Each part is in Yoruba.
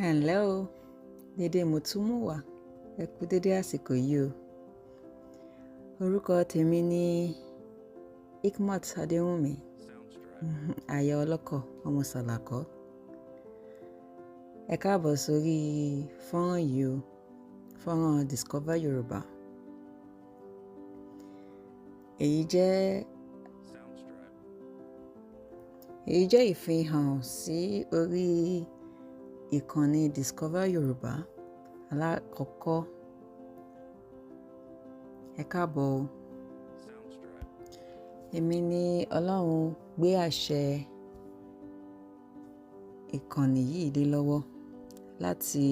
Ẹ ǹlẹ́ o, dédé mo tún mú wá. Ẹ kú dédé àsìkò yìí o. Orúkọ tèmi ni Ikmat Adéwùnmí, aya ọlọ́kọ̀, ọmọ Sàlàkọ́. Ẹ káàbọ̀ sórí fọ́nrán yìí o, fọ́nrán Discover Yorùbá. Èyí jẹ́ èyí jẹ́ ìfihàn sí orí ìkànnì Discover Yorùbá alákọ̀ọ́kọ́. Ẹ káàbọ̀ o. Èmi ni Ọlọ́run gbé àṣẹ ìkànnì yìí lé lọ́wọ́ láti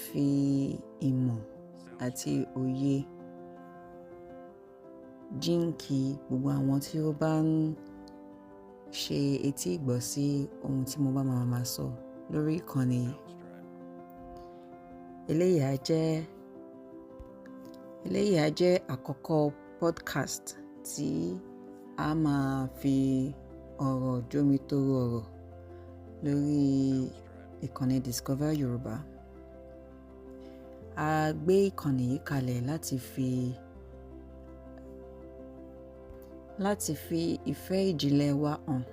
fi ìmọ̀ àti òye jíǹkí gbogbo àwọn tí ó bá ń ṣe etí ìgbọ́ sí ohun tí mo bá máa máa sọ lórí ìkànnì yìí. Eléyìí á jẹ́ eléyìí á jẹ́ àkọ́kọ́ podcast tí a máa fi ọ̀rọ̀ jómitoro ọ̀rọ̀ lórí ìkànnì Discover Yorùbá. A gbé ìkànnì yìí kalẹ̀ láti fi ìfẹ́ ìjìnlẹ̀ wa hàn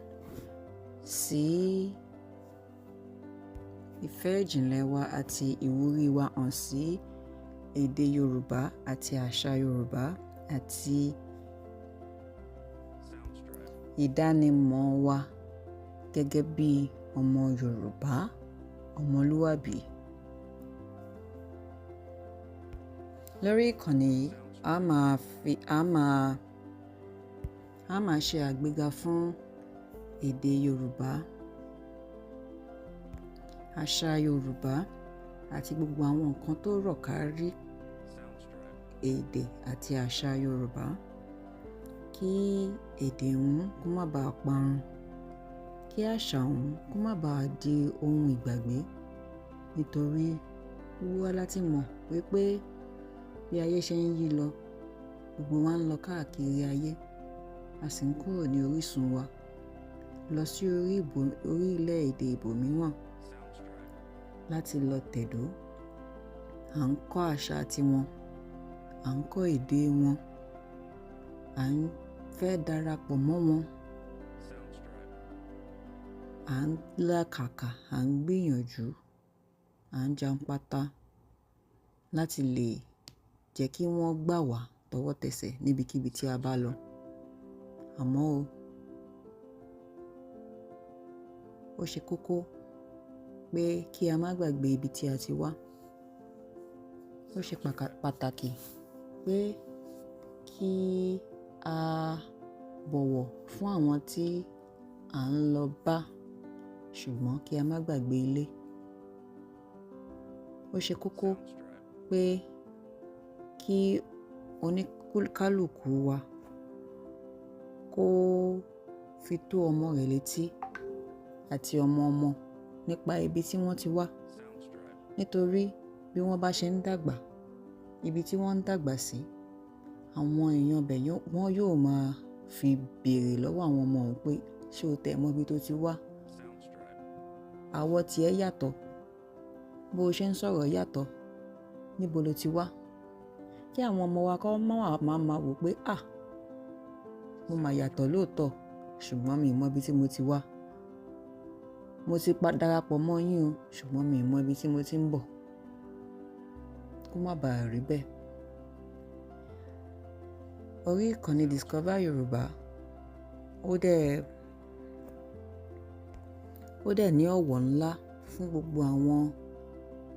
sí ìfẹ́ ìjìnlẹ̀ wa àti ìwúrí wa hàn sí èdè Yorùbá àti àṣà Yorùbá àti ìdánimọ̀ wa gẹ́gẹ́ bí ọmọ Yorùbá, ọmọlúwàbí. Lórí ìkànnì yìí, a máa fi a máa a máa ṣe àgbéga fún èdè Yorùbá, àṣà Yorùbá àti gbogbo àwọn nǹkan tó rọ̀ kárí èdè àti àṣà Yorùbá kí èdè òun kó má baà parun, kí àṣà òun kó má baà di ohun ìgbàgbé. Nítorí gbogbo wa la ti mọ̀ wípé bí ayé ṣe ń yí lọ, gbogbo wa ń lọ káàkiri ayé, a sì ń kúrò ní orísun wa lọ sí orílẹ̀-èdè ibòmíràn láti lọ tẹ̀dó. À ń kọ́ àṣà tiwọn, à ń kọ́ èdè wọn, à ń fẹ́ darapọ̀ mọ́ wọn, à ń làkàkà, à ń gbìyànjú, à ń jàǹpátá láti lè jẹ́ kí wọ́n gbà wá tọwọ́tẹsẹ̀ níbikíbi tí a bá lọ. Àmọ́ o, ó ṣe kókó pé kí a má gbàgbé ibi tí a ti wá. Ó ṣe pàtàkì pé kí a bọ̀wọ̀ fún àwọn tí à ń lọ bá, ṣùgbọ́n kí a má gbàgbé ilé. Ó ṣe kókó pé kí oníkálukú wa kó fi tó ọmọ rẹ̀ létí àti ọmọ ọmọ nípa ibi tí wọ́n ti wá. Nítorí bí wọ́n bá ṣe ń dàgbà, ibi tí wọ́n ń dàgbà sí, àwọn èèyàn ibẹ̀ wọ́n yóò máa fi béèrè lọ́wọ́ àwọn ọmọ òun pé ṣé o tẹ̀ mọ ibi tó ti wá? Àwọ̀ tí ẹ yàtọ̀, bó o ṣe ń sọ̀rọ̀ yàtọ̀, níbo lo ti wá? Kí àwọn ọmọ wa kó má máa wò pé à, mo máa yàtọ̀ lóòótọ́, ṣùgbọ́n mi ò mọ ibi tí mo ti wá. Mo ti darapọ̀ mọ́ yín o, ṣùgbọ́n mi ò mọ ibi tí mo ti ń bọ̀. Kó má baà rí bẹ́ẹ̀. Orí ìkànnì Discover Yorùbá ó dẹ̀ ó dẹ̀ ní ọ̀wọ̀ ńlá fún gbogbo àwọn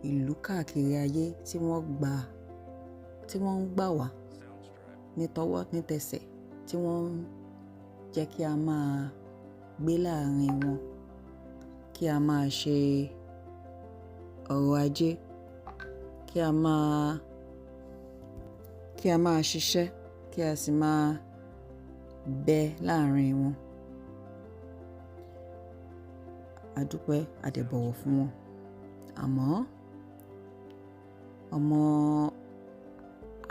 ìlú káàkiri ayé tí wọ́n gbà tí wọ́n ń gbà wá ní tọwọ́ ní tẹsẹ̀, tí wọ́n ń jẹ́ kí a máa gbé láàrin wọn, kí a máa ṣe ọrọ̀ ajé, kí a máa kí a máa ṣiṣẹ́, kí a sì máa bẹ láàrin wọn. A dúpẹ́, a dẹ̀ bọ̀wọ̀ fún wọn. Àmọ́ ọmọ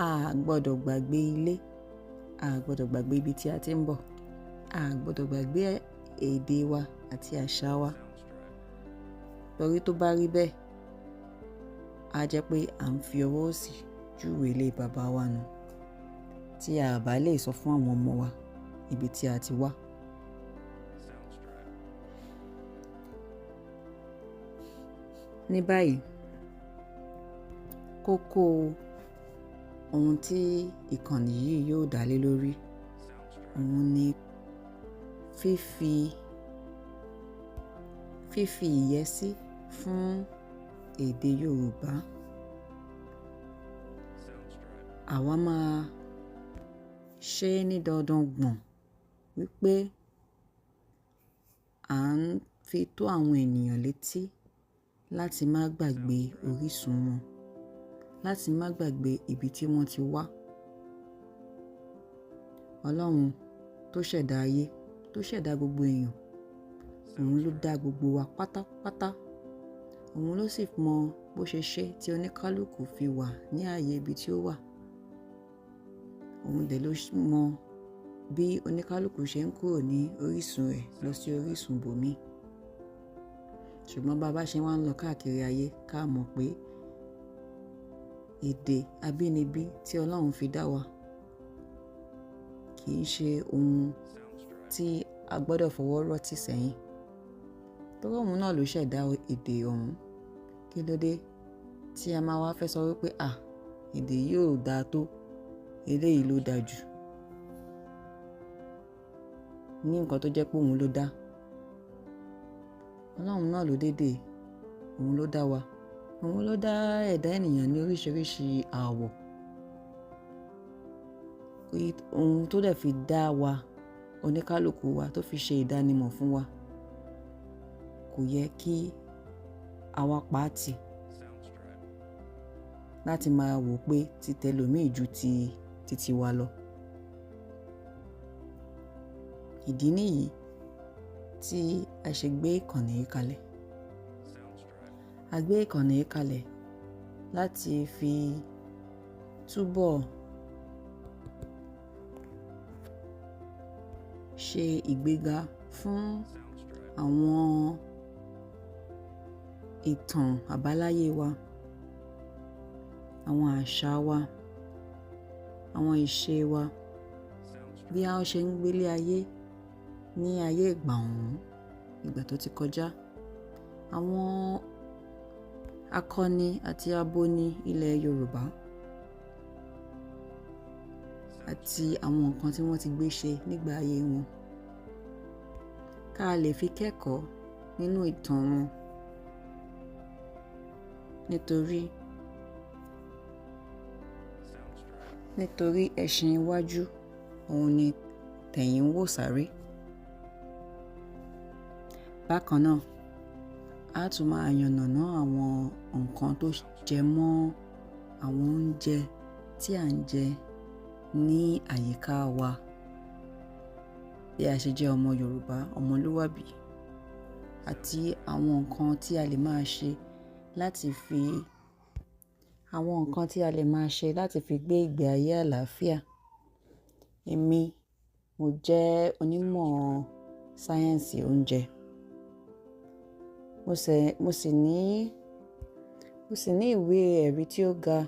a gbọdọ̀ gbàgbé ilé, a gbọdọ̀ gbàgbé ibi tí a ti ń bọ̀, a gbọdọ̀ gbàgbé èdè wa àti àṣà wa. Torí tó bá rí bẹ́ẹ̀, á jẹ́ pé à ń fi ọwọ́ òsì júwe ilé bàbá wa nù, tí a bá lè sọ fún àwọn ọmọ wa ibi tí a ti wá. Ní báyìí, kókó ohun tí ìkànnì yìí yóò dá lé lórí, òun ni fífi ìyẹ́sí fún èdè Yorùbá. Àwa máa ṣe é ní dandan gbọ̀n wípé à ń fi tó àwọn ènìyàn létí láti má gbàgbé orísun wọn, láti má gbàgbé ibi tí wọ́n ti wá. Ọlọ́run tó ṣẹ̀dá ayé, tó ṣẹ̀dá gbogbo èèyàn, òun ló dá gbogbo wa pátápátá. Òun ló sì mọ bó ṣe ṣe tí oníkálukú fi wà ní ààyè ibi tí ó wà. Òun dẹ̀ ló mọ bí oníkálukú ṣe ń kúrò ní orísun rẹ̀ lọ sí orísun ibòmíì. Ṣùgbọ́n bá bá ṣe wá ń lọ káàkiri ayé, ká mọ̀ pé èdè abínibí tí Ọlọ́run fi dá wa kì í ṣe ohun tí a gbọdọ̀ fọwọ́ rọ́ tì sẹ́yìn. Torí òun náà ló ṣẹ̀dá èdè ọ̀hún. Kí ló dé tí a máa wá fẹ́ sọ wípé à, èdè yìí ò dáa tó, eléyìí ló dáa jù? Ní nǹkan tó jẹ́ pé òun ló dá. Ọlọ́run náà ló dédé, òun ló dá wa. Òun ló dá ẹ̀dá ènìyàn ní oríṣiríṣi àwọ̀. Ohun tó dẹ̀ fi dá wa, oníkálukú wa, tó fi ṣe ìdánimọ̀ fún wa, kò yẹ kí àwa pàtì láti máa wò pé ti tẹlòmíì ju ti tiwa lọ. Ìdí nìyí tí a ṣe gbé ìkànnì yìí kalẹ̀. A gbé ìkànnì yìí kalẹ̀ láti fi túbọ̀ ṣe ìgbéga fún àwọn ìtàn àbáláyé wa, àwọn àṣà wa, àwọn ìṣe wa, bí a ṣe ń gbé lé ayé ní ayé ìgbà ọ̀hún, ìgbà tó ti kọjá. Àwọn akọni àti aboni ilẹ̀ Yorùbá àti àwọn nǹkan tí wọ́n ti gbé ṣe nígbà ayé wọn. Ká lè fi kẹ́kọ̀ọ́ nínú ìtàn wọn. Nítorí, nítorí ẹṣin iwájú, òun ni tẹ̀yìn wò sáré. Bákan náà, a tún máa yànnàná àwọn nǹkan tó jẹ mọ́ àwọn oúnjẹ tí à ń jẹ ní àyíká wa. Bí a ṣe jẹ́ ọmọ Yorùbá, ọmọlúwàbí, àti àwọn nǹkan tí a lè máa ṣe láti fi, àwọn nǹkan tí a lè máa ṣe láti fi gbé ìgbé ayé àlàáfíà. Èmi, mo jẹ́ onímọ̀ sáyẹ́ǹsì oúnjẹ. Mo sì ní, mo sì ní ìwé ẹ̀rí tí ó ga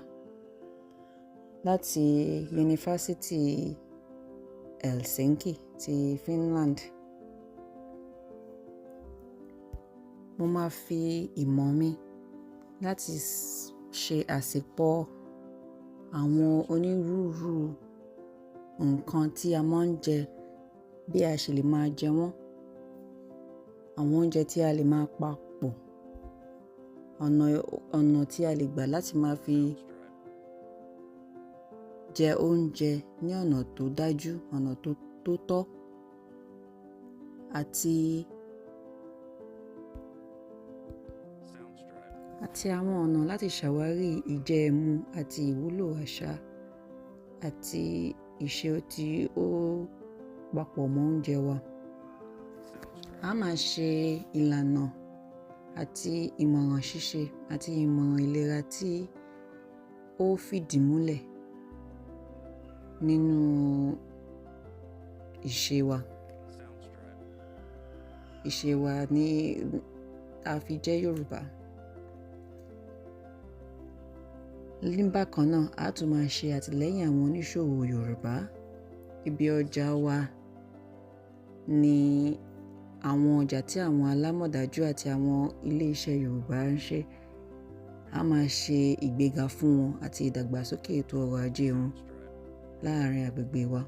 láti Yunifásítì Helsinki ti Finland. Mo máa fi ìmọ̀ mi láti ṣe àsèpọ̀ àwọn onírúurú nǹkan tí a máa ń jẹ, bí a ṣe lè máa jẹ wọ́n, àwọn oúnjẹ tí a lè máa pa pọ̀, ọ̀nà tí a lè gbà láti máa fi jẹ oúnjẹ ní ọ̀nà tó dájú, ọ̀nà tó tọ́ àti, àti àwọn ọ̀nà láti ṣàwárí ìjẹ-ẹ̀mú àti ìwúlò àṣà àti ìṣe tí ó papọ̀ mọ́ oúnjẹ wa. A máa ṣe ìlànà àti ìmọ̀ràn ṣíṣe àti ìmọ̀ràn ìlera tí ó fìdí múlẹ̀ nínú ìṣe wa. Ìṣe wa ní a fi jẹ́ Yorùbá. Ní bákan náà, a tún máa ṣe àtìlẹ́yìn àwọn oníṣòwò Yorùbá. Ibi ọjà wa ní àwọn ọjà tí àwọn alámọ̀dájú àti àwọn ilé iṣẹ́ Yorùbá ń ṣe. A máa ṣe ìgbéga fún wọn àti ìdàgbàsókè ètò ọrọ̀ ajé wọn láàárín agbègbè wa.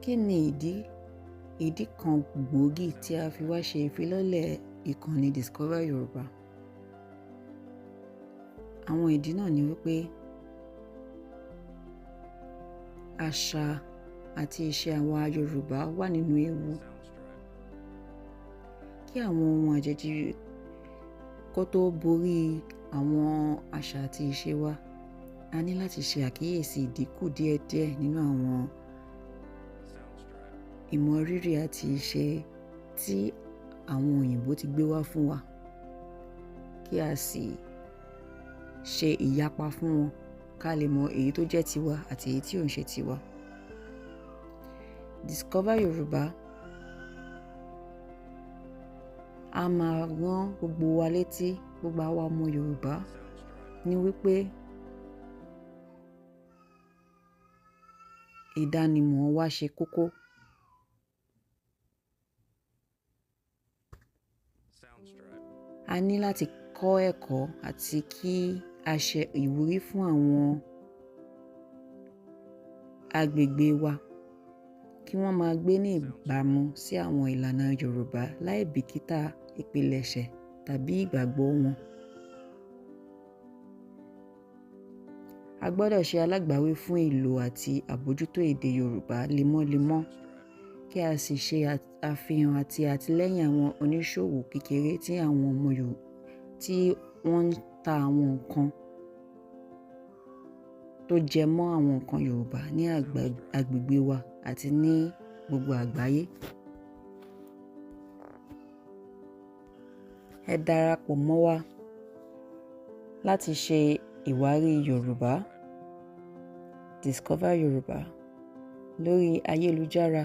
Kí ni ìdí? Ìdí kan gbòógì tí a fi wá ṣe ìfilọ́lẹ̀ ìkànnì Discover Yorùbá. Àwọn ìdí náà ni wípé àṣà àti ìṣe àwa Yorùbá wà nínú ewu. Kí àwọn ohun àjèjì kó tó borí àwọn àṣà àti ìṣe wa, a ní láti ṣe àkíyèsí ìdínkù díẹ̀díẹ̀ nínú àwọn ìmọ̀rírì àti ìṣe tí àwọn òyìnbó ti gbé wá fún wa, kí a sì ṣe ìyapa fún wọn ká lè mọ èyí tó jẹ́ tiwa àti èyí tí ò ń ṣe tiwa. Discover Yorùbá a máa rán gbogbo wa létí, gbogbo àwa ọmọ Yorùbá ní wípé ìdánimọ̀ wa ṣe kókó. A ní láti kọ́ ẹ̀kọ́ àti kí a ṣe ìwúrí fún àwọn agbègbè wa kí wọ́n máa gbé ní ìbámu sí àwọn ìlànà Yorùbá láì bìkítà ìpilẹ̀ṣẹ̀ tàbí ìgbàgbọ́ wọn. A gbọdọ̀ ṣe alágbàwí fún ìlò àti àbójútó èdè Yorùbá lemọ́lemọ́, kí a sì ṣe àfihàn àti àtìlẹ́yìn àwọn oníṣòwò kékeré tí àwọn ọmọ Yorùbá tí wọ́n ń ta àwọn nǹkan tó jẹ mọ́ àwọn nǹkan Yorùbá ní agbègbè wa àti ní gbogbo àgbáyé. Ẹ darapọ̀ mọ́ wa láti ṣe ìwárí Yorùbá, Discover Yorùbá lórí ayélujára.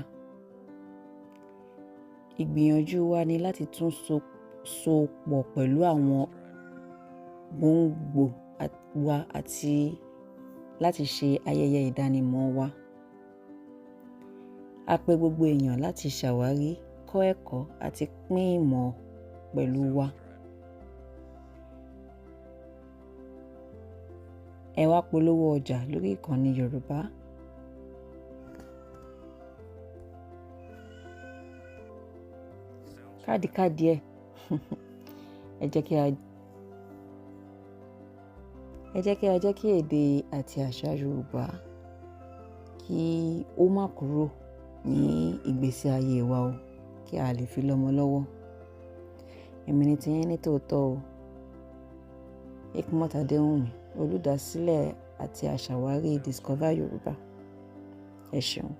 Ìgbìyànjú wa ni láti tún so pọ̀ pẹ̀lú àwọn gbòǹgbò wa àti láti ṣe ayẹyẹ ìdánimọ̀ wa. A pe gbogbo èèyàn láti ṣàwárí, kọ́ ẹ̀kọ́ àti pín ìmọ̀ pẹ̀lú wa. Ẹ wá polówó ọjà lórí ìkànnì Yorùbá. Kádìkádì ẹ̀. Ẹ jẹ́ kí a, ẹ jẹ́ kí a jẹ́ kí èdè àti àṣà Yorùbá kí ó má kúrò ní ìgbésí ayé wa o, kí a lè fi lọ́mọ lọ́wọ́. Èmi ni tiyín ní tòótọ́ o. Hikmat Adéwùnmí, olùdásílẹ̀ àti aṣàwárí Discover Yorùbá. Ẹ ṣeun.